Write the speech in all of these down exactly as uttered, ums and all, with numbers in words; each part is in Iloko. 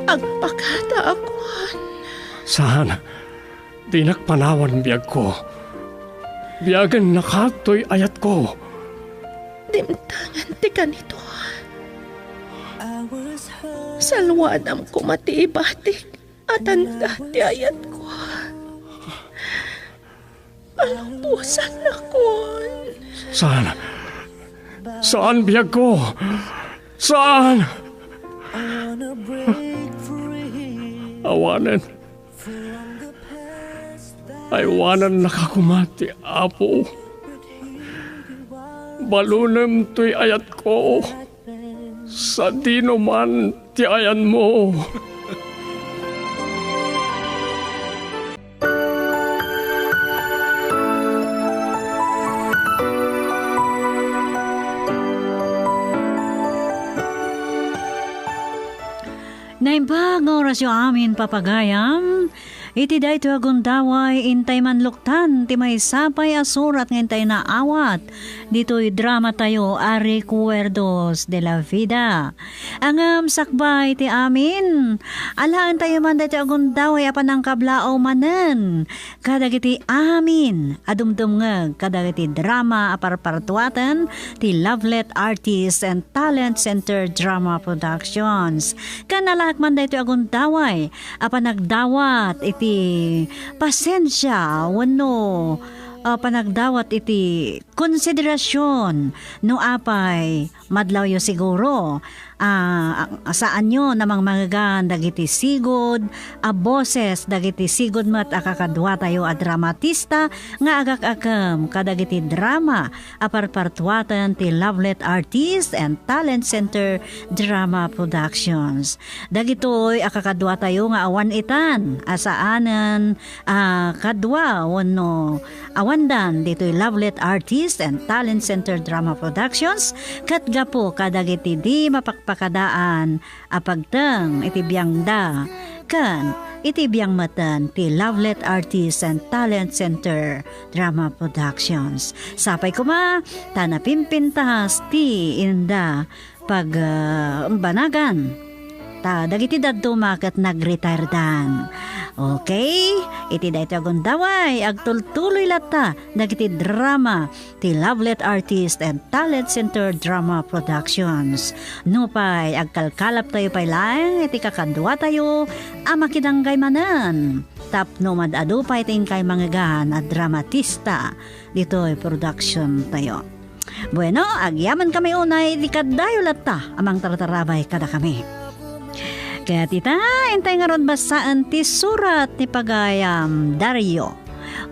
Agpakada a kuan. Saan, dinak panawan biagko. Biagen nakatoy ayatko. Dimtengen ti kanito. Salwadam koma ti ibatik a tanda ti ayatko. Palubosanakon. Saan? Saan, biagko? Saan? Awanen. Aywanannaka koma ti Apo. Balunem toy ayatko. Sadino man ti ayanmo. Naimbag nga orasyo amin, papagayam. Iti daytoy a gundaway, intay manluktan ti maysa pay a surat nga intay naawat ditoy dramatayo a Recuerdos de la Vida. Ngem sakbay ti amin, alaentayo man daytoy a gundaway a panangkablaaw manen kadagiti amin a dumdumngeg kadagiti drama a parpartuaten ti Lovelet Artist and Talent Center Drama Productions. Ken alaek man daytoy a gundaway a panagdawat iti pasensia wenno, ah, panagdawat iti konsiderasyon no apay madlawyo siguro, ah, saanyo a mangmangegan dagiti sigud a boses, dagiti sigud met a kakaduatayo a dramatista nga agak-akem kadagiti drama a parpartuaten ti Lovelet Artist and Talent Center Drama Productions. Dagitoy a kakaduatayo nga awan itan a saanen a kadua wenno awandan ditoy Lovelet Artist and Talent Center Drama Productions ket gapu kadagiti di mapakpakadaan a pagteng iti biangda ken iti biang metten ti Lovelet Artist and Talent Center Drama Productions. Sapay koma ta napimpintas ti inda pag, ah, banagan. Ta dagiti dadduma ket nagretirdan. Okay? Iti daytoy a gundaway, agtultuloy latta dagiti drama ti Lovelet Artist and Talent Center Drama Productions. Nupay agkalkalaptayo pay laeng iti kakaduatayo a makidanggay manen tapno mad-adu pay ti inkay mangegan a dramatista ditoy production tayo. Bueno, agyamankami unay iti kadayo latta a mangtartarabay kadakami. Ket ita, intay ngarud bassaen ti surat ni pagayam Dario.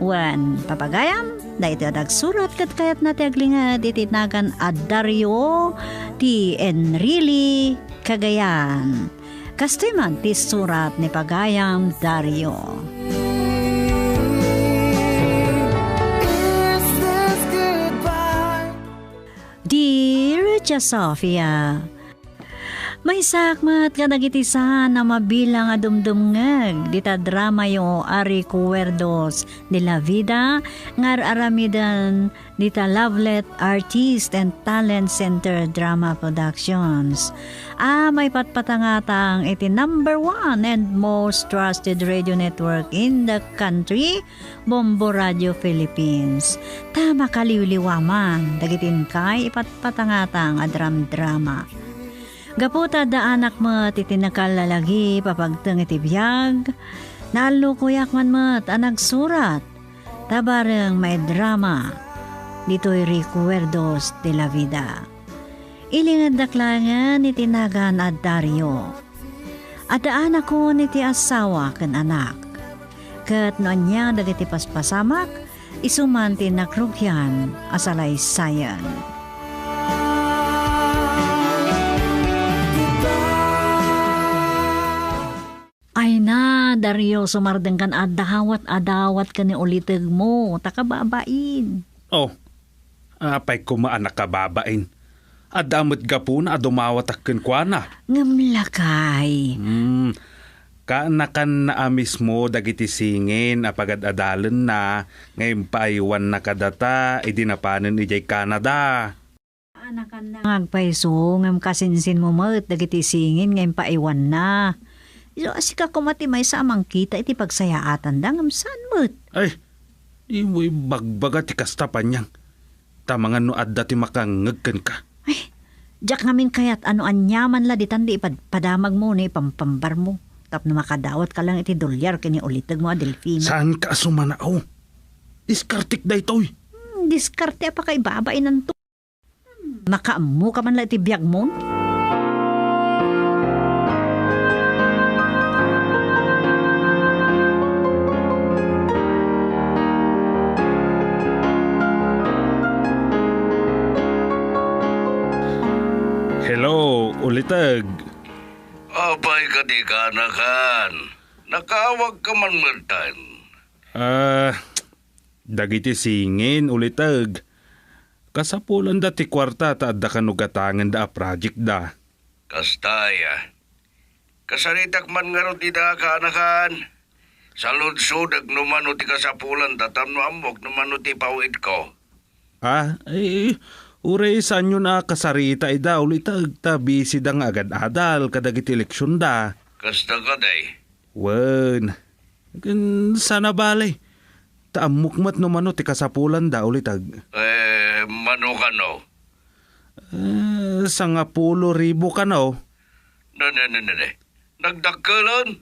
Wen, papagayam, daytoy a nagsurat ket kayatna ti aglinged iti nagan a Dario ti Enrile, Cagayan. Kastoy man ti surat ni pagayam Dario. Dear Tia Sofia, maysaak met kadagiti saan a mabilang a dumdumngeg dita dramayo a Recuerdos de la Vida nga ar-aramiden dita Lovelet Artist and Talent Center Drama Productions a maipatpatangatang iti number one and most trusted radio network in the country, Bombo Radio Philippines, ta makaliwliwa man dagiti inkay ipatpatangatang a dramdrama. Gapu ta addaanak met iti nakallalagip a pagteng iti biag, naallukoyak man met a nagsurat ta bareng maidrama ditoy Recuerdos de la Vida. Ilingeddak laengen iti nagan a Dario. Addaanakon iti asawa ken anak. Ket no ania dagiti paspasamak, isu man ti nakrugian a salaysayan. Ay na, Dario, sumardengkan a dawat a dawat ken ni ulitegmo, ta kababain. Oh, apay koma a nakababain? Adda met gapuna a dumawatak kenkuana. Ngem lakay. Hmm, kaanakanna a mismo dagiti singin a pagad-adalenna nga impaaywanna kadata idi napanen idiay Canada. Kaanakanna nga agpayso, ngem kasinsinmo met dagiti singin nga impaaywanna. Isu a sika koma ti maysa a mangkita iti pagsayaatanda, ngem saan met. Ay, dimo ibagbaga ti kasta, Panyang. Ta mangan no adda ti makangngeg kenka. Ay, diak ngamin kayat a no aniaman la ditan di ipadpadamagmo no ipampambarmo. Tapno makadawat ka lang iti dolyar ken ni ulitegmo a Delfino. Saan ka a sumanao? Diskartek daytoy. Hmm, diskarte a pakaibabainanto. Makaammo ka man la iti biagmon? Hello, uliteg. Apay kadi, kaanakan? Nakaawag ka man metten. Ah, dagiti singin, uliteg. Kasapulanda ti kuarta ta adda kano gatangenda a project da. Kasta aya. Kasaritak man ngarud ida, kaanakan. Saludsodek no mano ti kasapulanda tapno ammok no mano ti ipaw-idko. Ah, eh, uray saanyo a kasarita ida, uliteg, ta busy da nga agad-adal kadagiti eleksionda. Kasta kadi? Wen. Ken saan a bale. Ta ammok met no mano ti kasapulanda, uliteg. Eh, mano kano? Eh, sangapulo ribu kano. Ne, ne, ne, ne, ne. Nagdakkelen?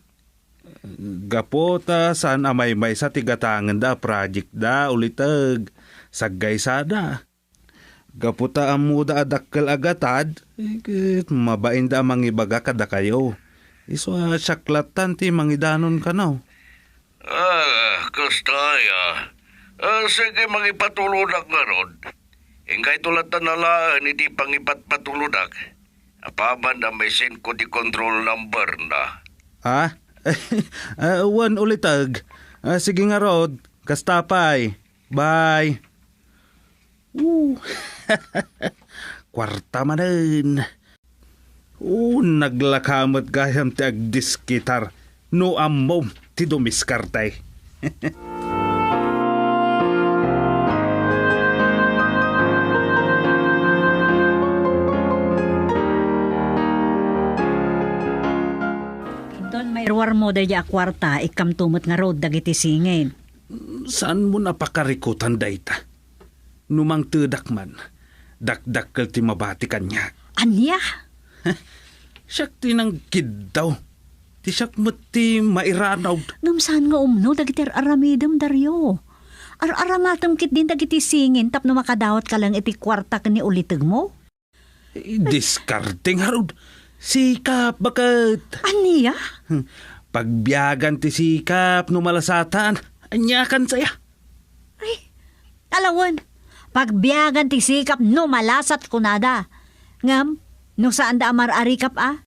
Gapu ta saan a maymaysa ti gatangenda a project da, uliteg. Saggaysada. Gapu ta ammoda a dakkel a gatad, eh, ket mabainda a mangibaga kadakayo. Isu a siak lattan ti mangidanon kano. Ah, kasta aya. Ah, sige, mangipatulodak ngarud. Ingkayto lattan alaen iti pangipatpatulodak. Apaman a maisenko ti control number na. Ha? Ah, wen, uliteg. Ah, sige ngarud. Kasta pay. Bye. Uh. Kuarta manen. Uh, naglaka met gayam ti agdiskitar no ammom ti dumiskarte. Inton mairuarmo daydi a kuarta, ikkamto met ngarud dagiti singin. Saanmon a pakarikutan dayta? No mangtedak man, dakdakkel ti mabati kaniak. Ania? Siak ti nangkiddaw. Ti siak met ti mairanaw. Ngem saan nga umno dagiti ar-aramidem, Dario. Ar-aramatem ketdin dagiti singin tapno makadawat ka lang iti kuarta ken ni ulitegmo? Diskarte ngarud. Sikap, baket. Ania? Hmm. Pagbiagan ti sikap no malasatan. Aniakan saya? Ay, alawen. Pagbiagan ti sikap no malasat kunada. Ngem, no saanda a mar-arikap a?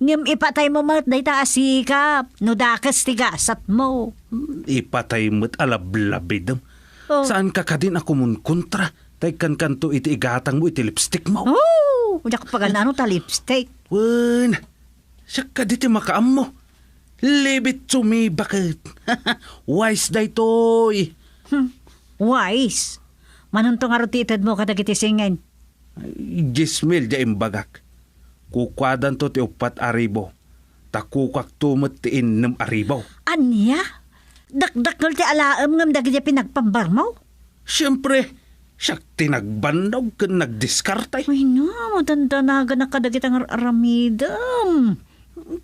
Ngem ipataymo met dayta a sikap no dakes ti gasatmo. Ipatay met a lablabidem. Oh. Saanka kadin a kumunkontra, ta ikkankanto iti igatangmo iti lipstickmo. Oh, diak paganano ta lipstick. Wen, siak kadi ti makaammo. Leave it to me, baket. Wise daytoy. Hmm, wise? Manonto ngarud ti itedmo kadagiti singin? Ay, dies mil ti imbagak. Kukuadanto ti uppat a ribu. Ta kukuakto met ti innem a ribu. Ania? Dakdakkel ti alaem ngem dagiti pinagpambarmo? Siempre, siak ti nagbannog ken nagdiskarte. Ay na, madandanaganak kadagiti ar-aramidem.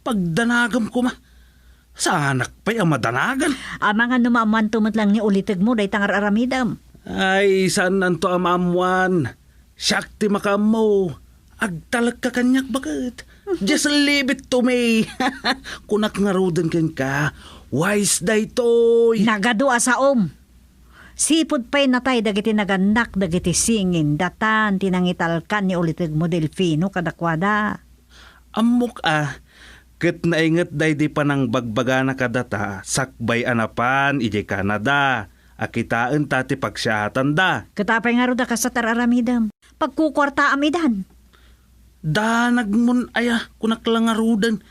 Pagdanagem koma. Saanak pay a madanagan. Amangan no maammoanto met lang ni ulitegmo dayta nga ar-aramidem. Ay, saannanto a maammoan. Siak ti makaammo. Agtalekka kaniak, baket. Just leave it to me. Kunak ngaruden kenka, wise daytoy. Nagadu a saom. Sipud pay natay dagiti nagannak dagiti singin, datan ti nangitalkan ni ulitegmo Delfino kadakuada. Ammok a, ket nainget daydi panangbagbagana kadata sakbay a napan idiay Canada a kitaenta ti pagsiatanda. Ket apay ngarud a kasta ti ar-aramidem? Pagkukuartaam idan. Danagmon aya, kunak la ngaruden.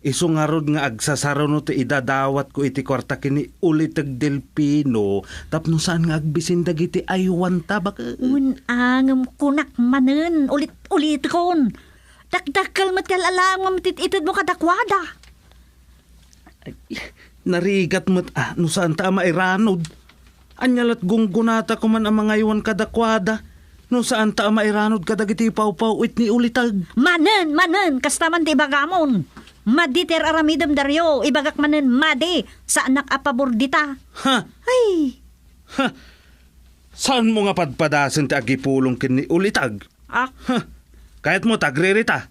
Isu ngarud nga agsasaruno ti idadawatko iti kuarta ken ni Uliteg Delfino tapno saan nga agbisin dagiti aywanta, baket. Wen a, ngem kunak manen, ulit-ulitkon. Dakdakkel met ti al-alaem nga matitit-itedmo kadakuada. Narigat met a no saanta a mairanod. Ania lat gunggunata koman a mangaywan kadakuada no saanta a mairanod kadagiti pawpaw-it ni Uliteg. Manen, manen, kasta man ti ibagamon. Madi ti ar-aramidem, Dario, ibagak manen, madi, saanak a pabor dita. Ha? Ay! Ha! Saanmo nga padpadasen ti agipulong ken ni Uliteg? Ah. Huh. Kayatmo ta agririta?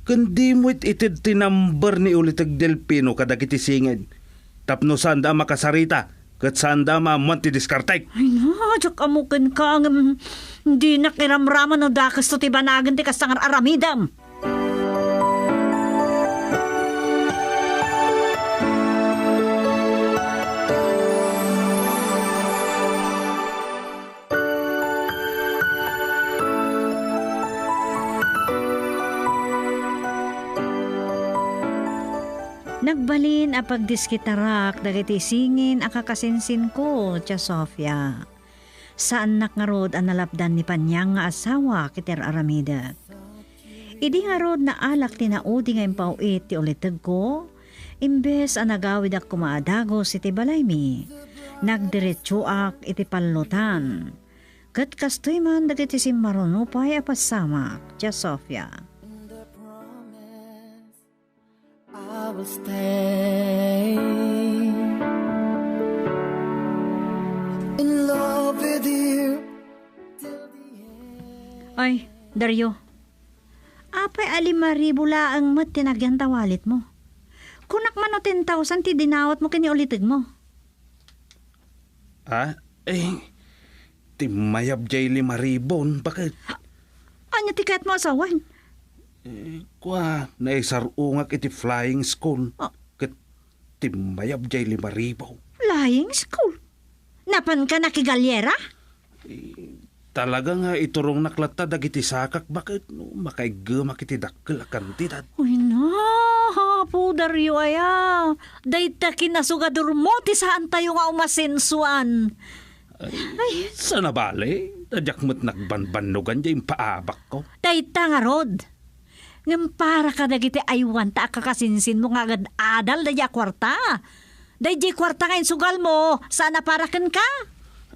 Ken dimo it ited ti number ni Uliteg Delfino kadagiti singin. Tapno saanda a makasarita, ket saanda a maammoan ti diskartek. Ay na, diak ammo kenka, ngem dinak iramrama no dakesto ti banagen ti kasta nga ar-aramidem. Nagbalin a pagdiskitarak dagiti singin a kakasinsinko, Tia Sofia. Saannak ngarud a nalapdan ni Paniang nga asawak iti ar-aramidek. Idi ngarud naalak ti naudi nga impaw-it ti ulitegko, imbes a nagawidak koma a dagus iti balaymi, nagdiretsoak iti pallotan. Ket kastoy man dagiti simmaruno pay a pasamak, Tia Sofia. I will stay in love with you. Ay, Dario. Apay a lima ribu laeng met ti nagyan ta walletmo? Kunak man no ten thousand ti dinawatmo ken ni ulitegmo. Ah? Eh, timmayab jay lima ribon, baket. Ania ti kayatmo a sawen? Eh, kua, naisar-ongak iti flying school. Ah. Ket timmayab jay lima ribu. Flying school? Napanka nakigaliera? Eh, talaga nga iturongnak latta dagiti sakak, baket no makaiggemak iti dakkel a kantidad. Uy, na, Apo Dario aya. Dayta kinasugadormo ti saantayo nga umasensuan. Ay, ay. Sana bale, ta diak met nagbanbannogan jay impaabakko. Dayta ngarud. Ngem para kadagiti aywanta a kakasinsinmo nga agad-adal daydiay a kuarta. Daydiay kuarta nga insugalmo, saan a para kenka?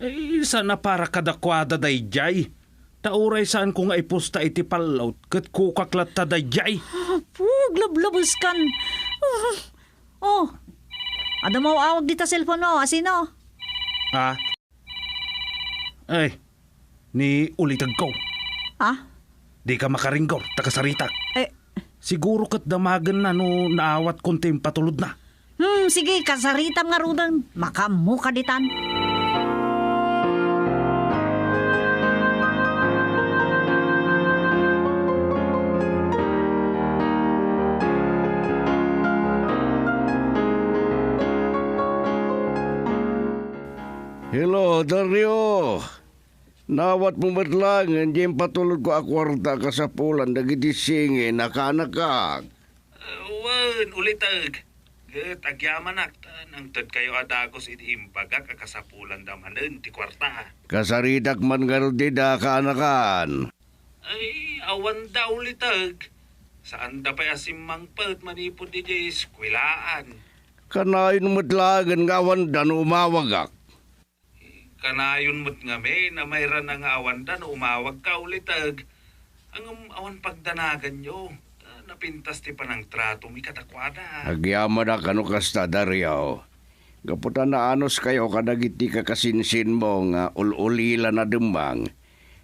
Ay, saan a para kadakuada daydiay. Ta uray saanko nga ipusta iti pallot, ket kukak latta daydiay. Apo, aglablabeskan. Oh, adda maw-awag dita cellphone mo, a sino? Ah? Ay, ni ulitegko. Ah? Dika makaringgor, ta kasaritak. Eh. Siguro ket damagenna no naawatkon ti impatulodna. Hmm, sige, kasaritam ngaruden. Makaammoka ditan. Hello, Dario. Naawatmo met laengen diay impatulodko a kuarta a kasapulan dagiti singin a kaanakak. Wen, uliteg. Ket agyamanak ta nangtedkayo a dagus idi imbagak a kasapulanda manen ti kuarta. Kasaritak man ngarud dida a kaanakan. Ay, awanda uliteg. Saanda pay a simmangpet manipud idiay eskuelaan. Kanayon met laengen nga awanda no umawagak. Kanayon met ngamin a mairana nga awanda no umawagka uliteg. Ngem awan pagdanaganyo. Ta napintas ti panangtratomi kadakuada. Agyamanak a no kasta, Dario. Gapu ta naanuskayo kadagiti kakasinsinmo nga ul-ulila na demmang,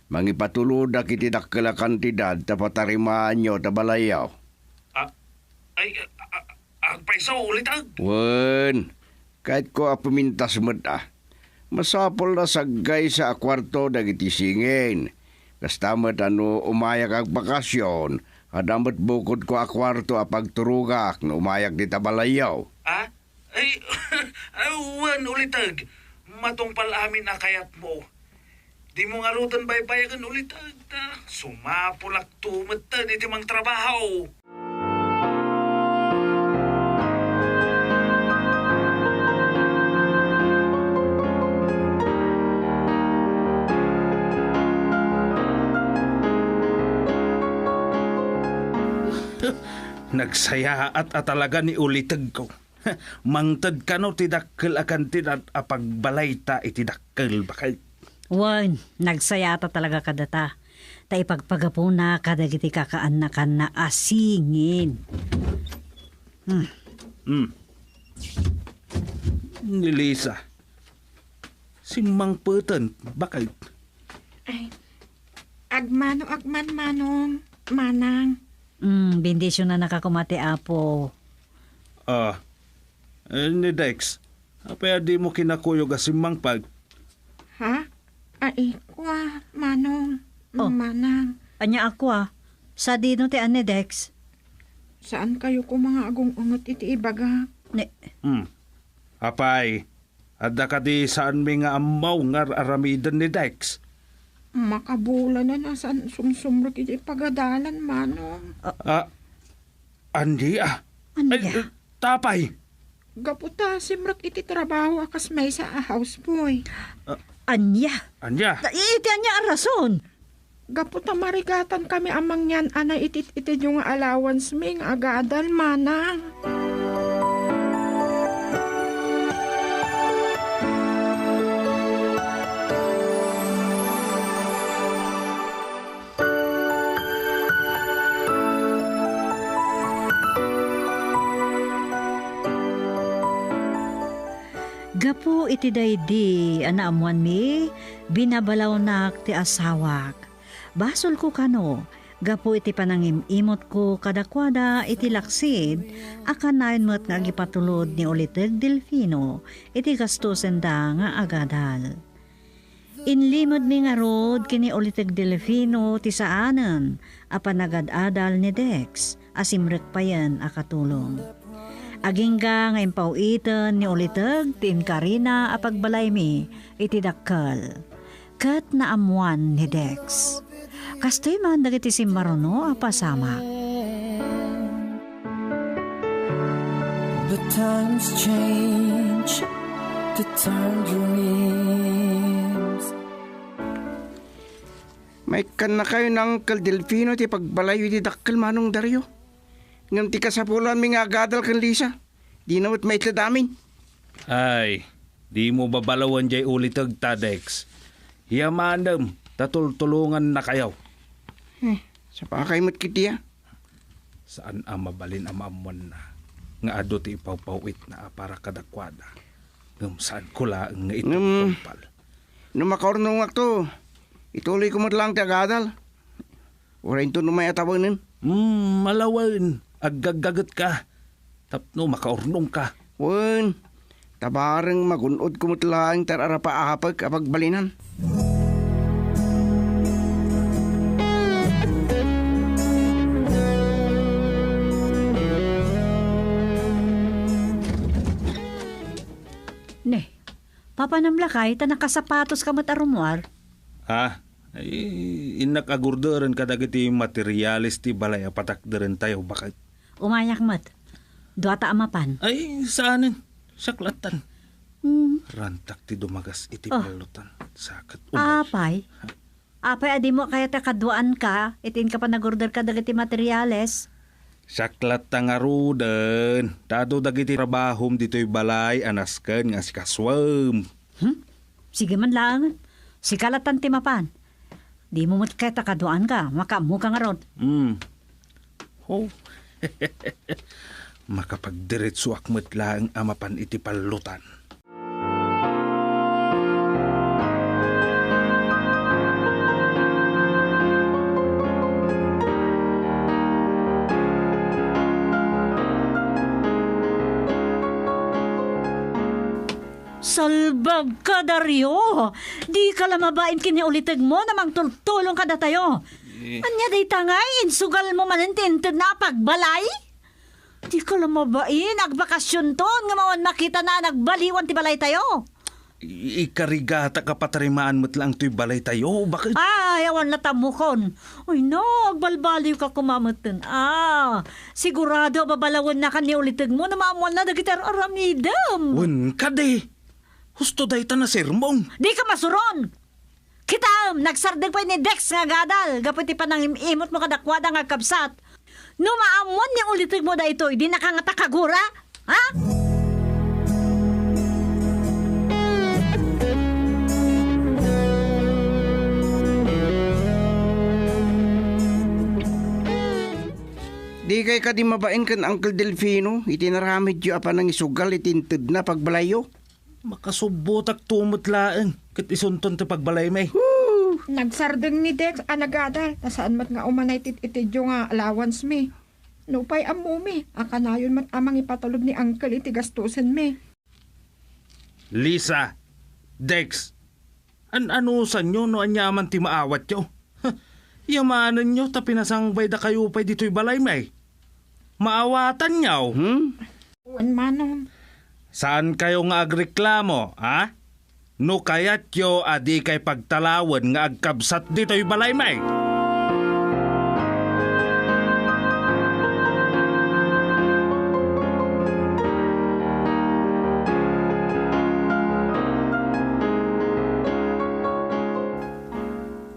mangipatulodak iti dakkel a kantidad ta patarimaanyo ta balayyo. Ah, ay, ah, ah, agpayso, uliteg. Wen, kayatko a pumintas met a. Masapul a saggaysa a kuarto dagiti singin. Kasta met a no umayak agbakasyon, adda met bukodko a kuarto a pagturogak no umayak dita balayyo. Ah? Ay, ay, wen, uliteg. Matungpal amin a kayatmo. Dimo ngaruden baybayagen uliteg ta sumapulakto metten iti mangtrabaho. Nagsayaat a talaga ni ulitegko. Mangted kano ti dakkel a kantidad a pagbalayta iti dakkel, baket. Wen, nagsayata talaga kadata. Ta ipagpagapuna kadagiti kakaannakanna a singin. Hmm. Hmm. Ni Lisa, simmangpeten, baket. Ay, agmano, agman, Manong, Manang. Hmm, bendisyonannaka koma ti Apo. Ah, eh, ni Dex, apay a dimo kinakuyog a simmangpet? Ha? Ay, kua, Manong, Oh. Manang. Ania a kua? Sadino ti anni Dex? Saan kayo koma nga agung-unget iti ibaga? Ne- Hmm. Apay, adda kadi saanmi nga ammo nga ar-aramiden ni Dex? Makabulanan a saan sumsumrek iti pagadalan, Manong. Ah, ania? Ania? Ay, eh, tapay. Gapu ta simrek iti trabaho a kas maysa a houseboy. Ah. Ania? Ania? Ta iti ania a rason? Gapu ta marigatan kami a mangyan-anay iti, iti dyo nga allowance mi nga agadal, Manang. Gapu iti daydi a naammoanmi, binabalawnak ti asawak. Basolko kano, gapu iti panangim-imotko kadakuada iti laksid a kanayon met nga agipatulod ni Uliteg Delfino iti gastosenda nga agadal. Inlimedmi ngarud ken ni Uliteg Delfino ti saanen a panagad-adal ni Dex a simrek payen a katulong. Agingga nga impaw-iten ni Uliteg ti inkarina a pagbalaymi iti dakkel, ket naammoan ni Dex. Kastoy man dagiti simmaruno a pasamak. But times change, the tangerines. Maikkannakayo ni Uncle Delfino ti pagbalayo iti dakkel, Manong Dario. Ngem ti kasapulanmi nga agadal ken Lisa, dina met maited amin. Ay, dimo babalawen jay ulitegta, Dex. Yamanem, ta tultulongannakayo. Eh, sapakay met kiti a. Saan a mabalin a maammoanna nga adu ti ipawpaw-itna a para kadakuada. Ngem saanko laeng nga iti Ngem, tungpal. No makaurnongakto, ituloyko met laeng ti agadal. Uray inton umay a tawengen. Hmm, malawen, aggaggagetka. Tapno makaurnongka. Wen, ta bareng magun-odko met laeng ti ar-arapaapek a pagbalinan. Ne, papanam lakay ta nakasapatoska met a rummuar? Ha? Ay, innak agurderen kadagiti materiales ti balay a patakderentayo, baket. Umayak met. Duata a mapan. Ay, saanen. Siak lattan. Hmm. Rantak ti dumagas iti Oh. pallutan. Saket umay. Apay? Apay a dimo kayat a kaduaanka iti inka panagurder kadagiti materiales? Siak latta ngaruden. Ta adu dagiti trabahom ditoy balay a nasken nga asikasuem. Hmm? Sige man laeng. Sika lattan ti mapan. Dimo met kayat a kaduaanka, makaammoka ngarud. Hmm. Oh. Makapagdiretsoak met laeng a mapan iti pallutan. Salbagka, Dario! Dika la mabain ken ni ulitegmo a mangtultulong kadatayo. Eh. Ania dayta ngay, insugalmo manen ti intedna a pagbalay? Dika la mabain, agbakasionton nga awan makitana a nagbaliwan ti balaytayo. I-, ikarigatak a patarimaan met laeng toy balaytayo, baket? Ay, awan la tammokon. Ay, no, agbalbaliwka koma metten. Ah, sigurado a babalawennakan ni ulitegmo no maammoanna dagiti ar-aramidem. Wen kadi. Husto dayta a sermon. Dika masuron! Kitaem, nagsardeng pay ni Dex nga agadal gapu iti panangim-imotmo kadakuada nga agkabsat. No maammoan ni ulitegmo daytoy, dinaka ngata kagura? Ha? Dikay kadi mabain ken Uncle Delfino iti naramidyo a panangisugal iti intedna a pagbalayyo? Makasubbotak to met laeng ket isunton ti pagbalaymi. Nagsardeng ni Dex a nagadal, ta saan met nga umanay ti itedyo nga allowance mi. Nupay ammomi a kanayon met a mangipatulod ni Uncle iti gastusenmi. Lisa, Dex, an-anusanyo no aniaman ti maawatyo? Yamanenyo ta pinasangbay dakayo pay ditoy balaymi. Maawatanyo? Hmm? Wen, Manong. Saankayo nga agreklamo, ha? No kayatyo a dikay pagtalawen nga agkabsat ditoy balaymi.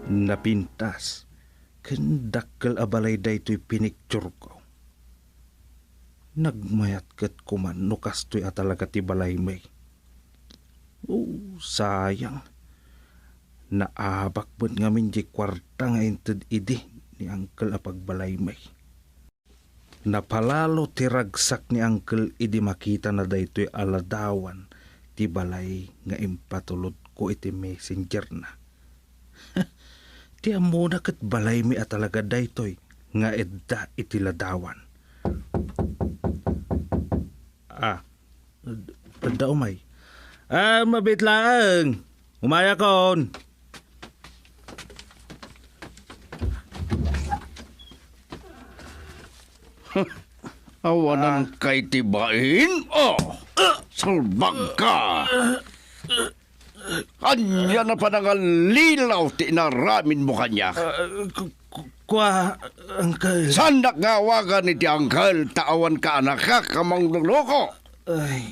Napintas ken dakkel a balay daytoy pinikturko. Nagmayat ket koman no kastoy a talaga ti balaymi. Oh, sayang. Naabak met ngamin diay kuarta nga inted idi ni Uncle a pagbalaymi. Napalalo ti ragsak ni Uncle idi makitana daytoy a ladawan ti balay nga impatulodko iti messengerna. Ti ammona ket balaymi a talaga daytoy nga adda iti ladawan. Ah, ad-, adda umay. Ah, mabiit laeng. Umayakon. Awanan kay ti bain? Oh, salbag ka! Ania a panangallilaw ti inaramidmo kaniak? Ah, ku-, ku-, kua, Uncle. Saannak nga awagan iti uncle ta awan kaanakak a mangluluko? Ay,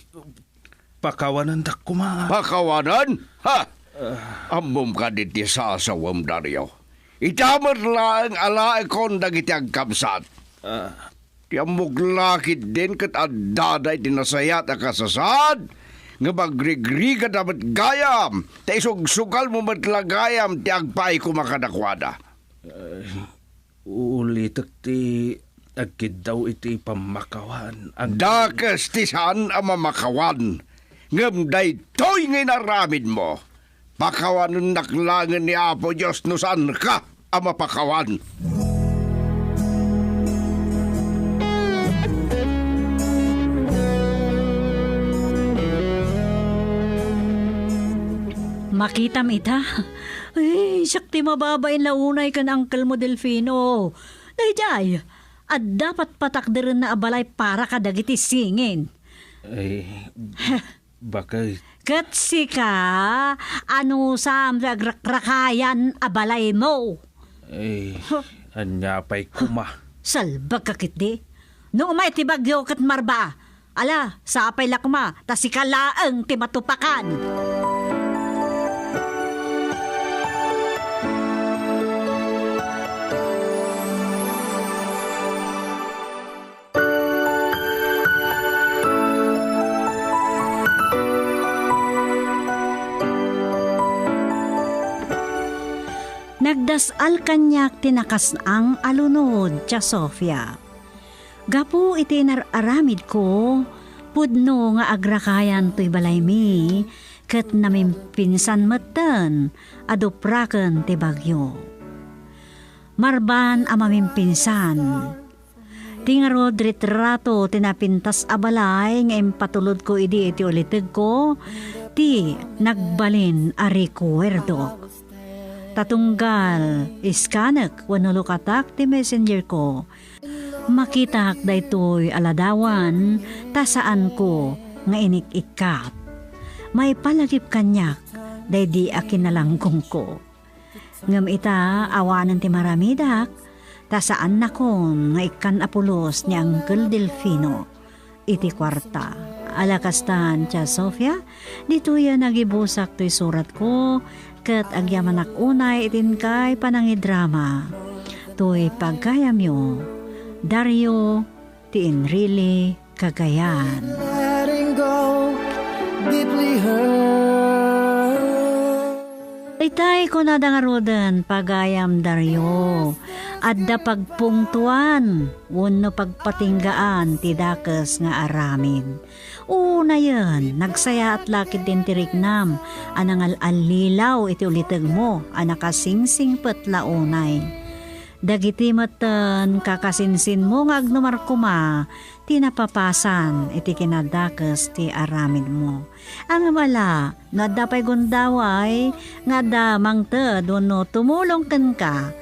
pakawanendak koma. Pakawanen? Ha? Ah. Ammom kadi ti sasawem, Dario? Ita met laeng alaekon dagiti agkabsat. Ah. Ti ammok la ketdin ket addada iti nasayaat a kasasaad nga agrigrigada met gayam, ta isugsugalmo met la gayam ti agpaay koma kadakuada. Ay, ulitek ti agkiddaw iti pammakawan. Ag- Dakes ti saan a mamakawan, ngem daytoy nga inaramidmo. Pakawanennak laengen ni Apo Dios no saanka a mapakawan. Makitam ita? Ay, siak ti mababain la unay ken uncle mo, Delfino. Daydiay, adda patpatakderenna a balay para kadagiti singin. Ay, Bakit? Ket sika, anusam ti agrakrakayam a balaymo? Eh, ania pay koma? Salbag ka ketdi. No umay ti bagyo ket marba, ala, sapay la koma, ta sika laeng ti matupakan. Nagdasal kaniak ti nakasnang a lunod, Tia Sofia. Gapu iti inar-aramidko, pudno nga agrakayan toy balaymi, ket namimpinsan metten a dupraken ti bagyo. Marban a mamimpinsan, ti ngarud ritrato ti napintas a balay nga impatulodko idi iti ulitegko ti nagbalin a rekuerdok. Ta tunggal iskanek wenno lukatak ti messengerko, makitak daytoy a ladawan ta saanko nga inik-ikkat. Maipalagip kaniak daydi a kinalangkongko. Ngem ita, awanen ti maramidak, ta saannakon nga ikkan a pulos ni Uncle Delfino iti kuarta. Ala kastan, Tia Sofia, ditoyen nagibusak toy suratko, ket agyamanak unay iti inkay panangidrama. Toy pagayamyo, Dario, ti Enrile Cagayan. Letting go, deeply hurt. Itay kunada ngaruden, pagayam Dario, Adda pagpungtoan wenno pagpatinggaan ti dakes nga aramid. Unayen, nagsayaat la ketdin ti riknam a nangal-allilaw iti ulitegmo a nakasingsingpet la unay. Dagiti metten kakasinsinmo nga agnomar koma ti napapasan iti kinadakes ti aramidmo. Ngem ala, no adda pay gundaway nga adda mangted wenno tumulong kenka,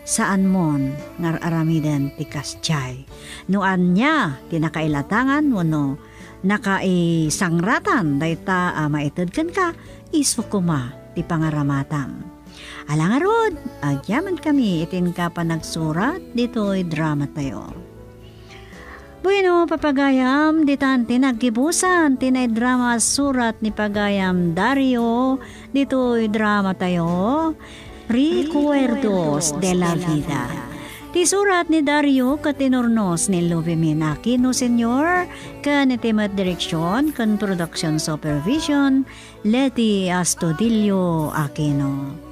saanmon nga ar-aramiden ti kasdiay. No ania ti nakailatangan wenno nakaisangratan dayta a maited kenka, isu koma ti pangaramatam. Ala ngarud, agyamankami iti inka panagsurat ditoy dramatayo. Bueno, papagayam, ditan ti naggibusan ti naidrama a surat ni pagayam Dario ditoy dramatayo, Recuerdos de la Vida. Ti surat ni Dario ket inurnos ni Lubimin Aquino Senior ken iti met direksion ken production supervision, Leti Astudillo Aquino.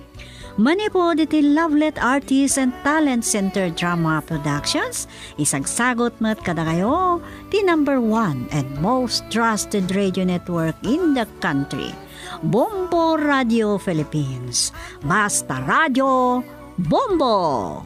Manipud iti Lovelet Artists and Talent Center Drama Productions, isagsagut met kadakayo ti number one and most trusted radio network in the country, Bombo Radio Philippines. Basta Radio, Bombo!